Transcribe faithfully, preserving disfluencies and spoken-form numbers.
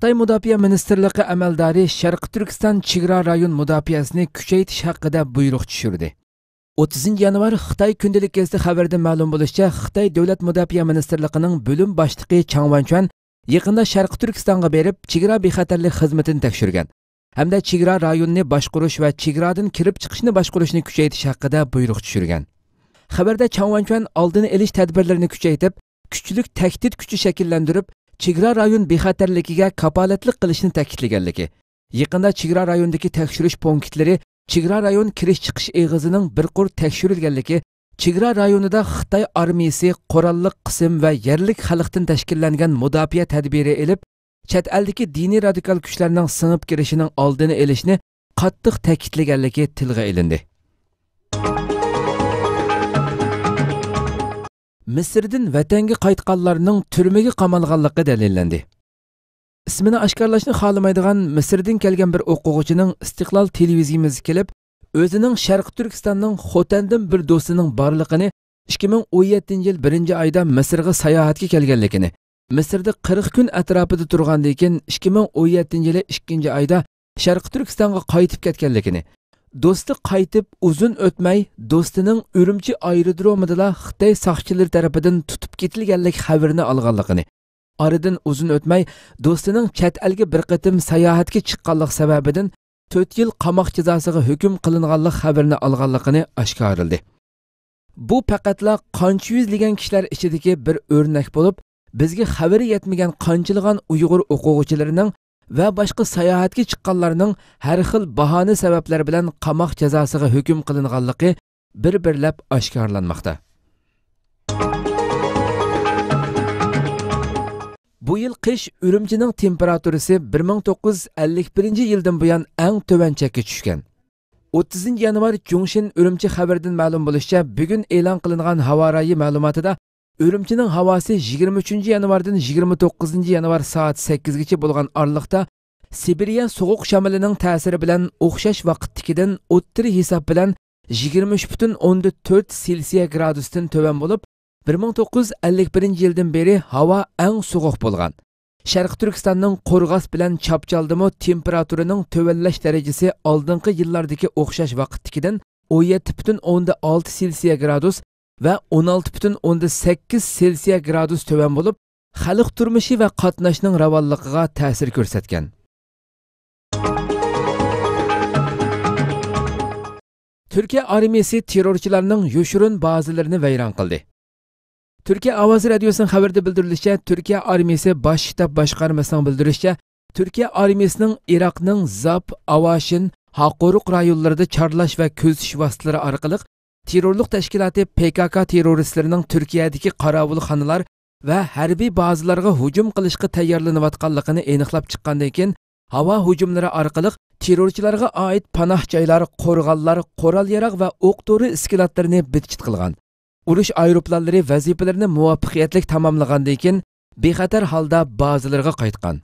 خىتاي مۇداپىئە مىنىستىرلىقى ئەمەلدارى شەرقىي تۈركىستان چېگرا رايون مۇداپىئەسىنى كۈچەيتىش ھەققىدە بۇيرۇق چۈشۈردى. ئوتتۇزىنچى يانۋار خىتاي كۈندىلىك گېزىتى خەۋىرىدىن مەلۇم بولۇشىچە، خىتاي دۆلەت مۇداپىئە مىنىستىرلىقىنىڭ بۆلۈم باشلىقى چاڭ ۋەنچۈەن يېقىندا شەرقىي تۈركىستانغا بېرىپ، چېگرا بىخەتەرلىك خىزمىتىنى تەكشۈرگەن ھەمدە چېگرا رايونىنى باشقۇرۇش ۋە چېگرادىن كىرىپ چىقىشنى باشقۇرۇشنى كۈچەيتىش ھەققىدە بۇيرۇق چۈشۈرگەن. خەۋەردە چاڭ ۋەنچۈەن ئالدىنى ئېلىش تەدبىرلىرىنى كۈچەيتىپ، كۈچلۈك تەھدىت كۈچى شەكىللەندۈرۈپ، چېگرا رايون بىخەتەرلىكىگە كاپالەتلىك قىلىشنى تەكىتلىگەنلىكى، يېقىندا چېگرا رايونىدىكى تەكشۈرۈش پونكىتلىرى، چېگرا رايون كىرىش چىقىش ئېغىزىنىڭ بىر قۇر تەكشۈرۈلگەنلىكى، چېگرا رايونىدا خىتاي ئارمىيىسى قوراللىق قىسىم ۋە يەرلىك خەلقتىن تەشكىللەنگەن مۇداپىئە تەدبىرى ئېلىپ، چەت ئەلدىكى دىنىي رادىكال كۈچلەرنىڭ سىڭىپ كىرىشىنىڭ ئالدىنى ئېلىشنى قاتتىق تەكىتلىگەنلىكى تىلغا ئېلىندى. مىسىردىن ۋەتەنگە قايتقانلارنىڭ تۈرمىگە قامالغانلىقى دەلىللەندى. ئىسمىنى ئاشكارىلاشنى خالىمايدىغان مىسىردىن كەلگەن بىر ئوقۇغۇچىنىڭ ئىستىقلال تېلېۋىزىيىمىزگە كېلىپ، ئۆزىنىڭ شەرقىي تۈركىستاننىڭ خوتەندىن بىر دوستىنىڭ بارلىقىنى ئىككى مىڭ ئون يەتتىنچى يىل بىرىنچى ئايدا مىسىرغا ساياھەتكە كەلگەنلىكىنى، مىسىردا قىرىق كۈن ئەتراپىدا تۇرغاندىن كېيىن، ئىككى مىڭ ئون يەتتىنچى يىلى ئىككىنچى ئايدا شەرقىي تۈركىستانغا قايتىپ كەتكەنلىكىنى، دوستى قايتىپ ئۇزۇن ئۆتمەي، دوستىنىڭ ئۈرۈمچى ئايرودرومىدىلا خىتاي ساقچىلىرى تەرىپىدىن تۇتۇپ كېتىلگەنلىك خەۋىرىنى ئالغانلىقىنى، ئارىدىن ئۇزۇن ئۆتمەي، دوستىنىڭ چەت ئەلگە بىر قېتىم ساياھەتكە چىققانلىق سەۋەبىدىن تۆت يىل قاماق جازاسىغا ھۆكۈم قىلىنغانلىق خەۋىرىنى ئالغانلىقىنى ئاشكارىلىدى. بۇ پەقەتلا قانچە يۈزلىگەن كىشىلەر ئىچىدىكى بىر ئۆرنەك بولۇپ، بىزگە خەۋىرى يەتمىگەن قانچىلىغان ئۇيغۇر ئوقۇغۇچىلىرىنىڭ ۋە باشقا ساياھەتكە چىققانلارنىڭ ھەر خىل باھانە سەۋەبلەر بىلەن قاماق جازاسىغا ھۆكۈم قىلىنغانلىقى بىر-بىرلەپ ئاشكارىلانماقتا. بۇ يىل قىش ئۈرۈمچىنىڭ تېمپېراتۇرىسى بىر مىڭ توققۇز يۈز ئەللىك بىرىنچى يىلدىن بۇيان ئەڭ تۆۋەن چەككە چۈشكەن. ئوتتۇزىنچى يانۋار جۇڭشىن ئۈرۈمچى خەۋىرىدىن مەلۇم بولۇشىچە، بۈگۈن ئېلان قىلىنغان ھاۋا رايى مەلۇماتىدا، ئۈرۈمچىنىڭ ھاۋاسى يىگىرمە ئۈچىنچى يانۋاردىن يىگىرمە توققۇزىنچى يانۋار سائەت سەككىزگىچە بولغان ئارىلىقتا سىبىرىيە سوغۇق شامىلىنىڭ تەسىرى بىلەن ئوخشاش ۋاقىتتىكىدىن ئوتتۇرا ھېساب بىلەن يىگىرمە ئۈچ پۈتۈن ئوندىن تۆت سېلسىيە گرادۇستىن تۆۋەن بولۇپ، بىر مىڭ توققۇز يۈز ئەللىك بىرىنچى يىلدىن بېرى ھاۋا ئەڭ سوغۇق بولغان. شەرقىي تۈركىستاننىڭ قورغاس بىلەن چاپچالدىمۇ تېمپېراتۇرىنىڭ تۆۋەنلەش دەرىجىسى ئالدىنقى يىللاردىكى ئوخشاش ۋاقىتتىكىدىن ئون يەتتە پۈتۈن ئوندىن ئالتە سېلسىيە گرادۇس ۋە ئون ئالتە پۈتۈن ئوندىن سەككىز سېلسىيە گرادۇس تۆۋەن بولۇپ، خەلق تۇرمۇشى ۋە قاتناشنىڭ راۋانلىقىغا تەسىر كۆرسەتكەن. تۈركىيە ئارمىيىسى تېررورچىلارنىڭ يوشۇرۇن بازىلىرىنى ۋەيران قىلدى. تۈركىيە ئاۋازى رادىيوسىنىڭ خەۋىرىدە بىلدۈرۈلۈشىچە، تۈركىيە ئارمىيىسى باش شتاب باشقارمىسىنىڭ بىلدۈرۈشىچە، تۈركىيە ئارمىيىسىنىڭ ئىراقنىڭ زاپ، ئاۋاشىن، ھاقورۇق رايونلىرىدا چارلاش ۋە كۆزىتىش ۋاسىتىلىرى ئارقىلىق تېررورلۇق تەشكىلاتى پكك تېررورىستلىرىنىڭ تۈركىيەدىكى قاراۋۇلخانىلار ۋە ھەربىي بازىلارغا ھۇجۇم قىلىشقا تەييارلىنىۋاتقانلىقىنى ئېنىقلاپ چىققاندىن كېيىن، ھاۋا ھۇجۇملىرى ئارقىلىق تېررورچىلارغا ئائىت پاناھ جايلار، قورغانلار، قورال-ياراغ ۋە ئوق-دورا ئىسكىلاتلىرىنى بىتچىت قىلغان. ئۇرۇش ئايروپىلانلىرى ۋەزىپىلىرىنى مۇۋەپپەقىيەتلىك تاماملىغاندىن كېيىن، بىخەتەر ھالدا بازىلىرىغا قايتقان.